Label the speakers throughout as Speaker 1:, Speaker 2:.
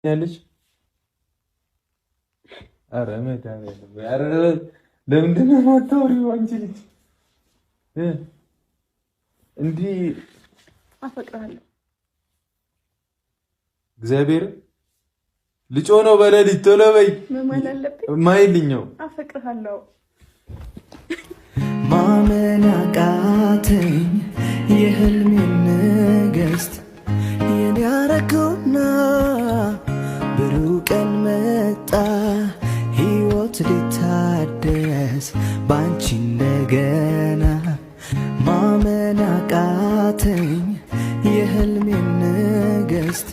Speaker 1: ያለች ኧረ መድኃኒዓለም ኧረ ለምንድን ነው የማታወሪው? አንቺ ልጅ እንዲህ
Speaker 2: አፈቅርሃለሁ።
Speaker 1: እግዚአብሔር ልጮ ነው በሌሊት ቶሎ በይ።
Speaker 2: መማል አለብኝ።
Speaker 1: ማይልኛው
Speaker 2: አፈቅርሃለሁ።
Speaker 3: ማመን አቃተኝ የህልሜን ንግስት የኔ ያረከውና ብሩህ ቀን መጣ ሕይወት ሊታደስ ባንቺ እንደገና። ማመን አቃተኝ የህልሜን ንግስት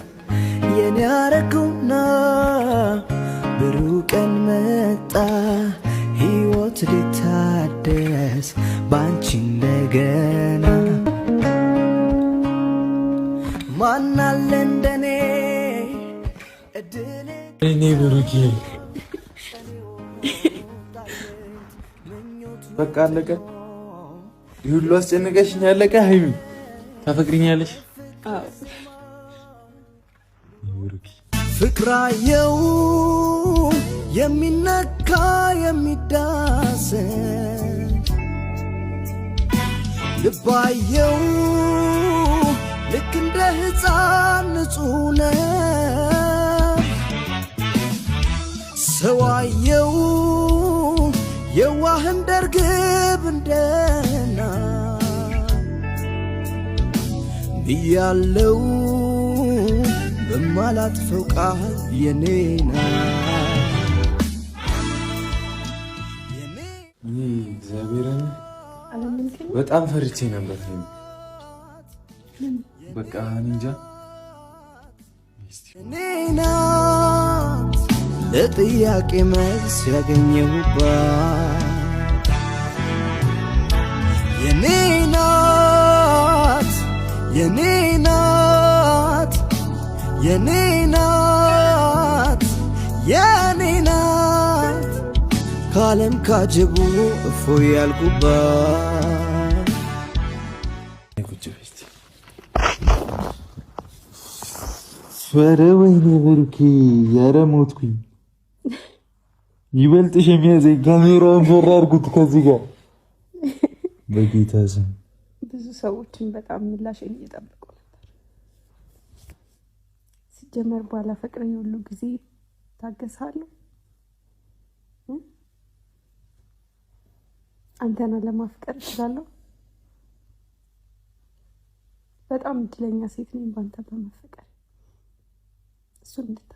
Speaker 3: የኔ ያረከውና ብሩህ ቀን መጣ ሕይወት ሊታደስ ባንቺ እንደገና። ማናለ እንደኔ እድል
Speaker 1: እኔ ብሩኬ በቃ አለቀ። ይህ ሁሉ አስጨንቀሽኝ አለቀ። ሀይሚ ታፈቅሪኛለሽ? ብሩኬ
Speaker 3: ፍቅራየው የሚነካ የሚዳሰስ ልባየው ልክ እንደ ሕፃን ንጹሕ ነው። ሰዋየው የዋህ እንደ ርግብ እንደና ብያለው በማላጥፈው ቃል የኔና
Speaker 1: እኔ እግዚአብሔርን በጣም ፈርቼ ነበር። በቃ እንጃ።
Speaker 3: የኔ ናት ለጥያቄ መልስ ያገኘሁባት የኔ ናት የኔ ናት የኔ ናት የኔ ናት ከዓለም ካጀቡ እፎይ ያልኩባት።
Speaker 1: ቁጭ በይ እስኪ። ኧረ ወይኔ ብሩኬ፣ ኧረ ሞትኩኝ። ይበልጥሽ የሚያዘኝ ካሜራውን ዞር አድርጉት ከዚህ ጋር በጌታ ስም።
Speaker 2: ብዙ ሰዎችን በጣም ምላሽ እየጠበቁ ነበር። ሲጀመር በኋላ ፍቅር የሁሉ ጊዜ ታገሳለሁ። አንተን ለማፍቀር እችላለሁ። በጣም እድለኛ ሴት ነኝ በአንተ በመፈቀር እሱን እንድታ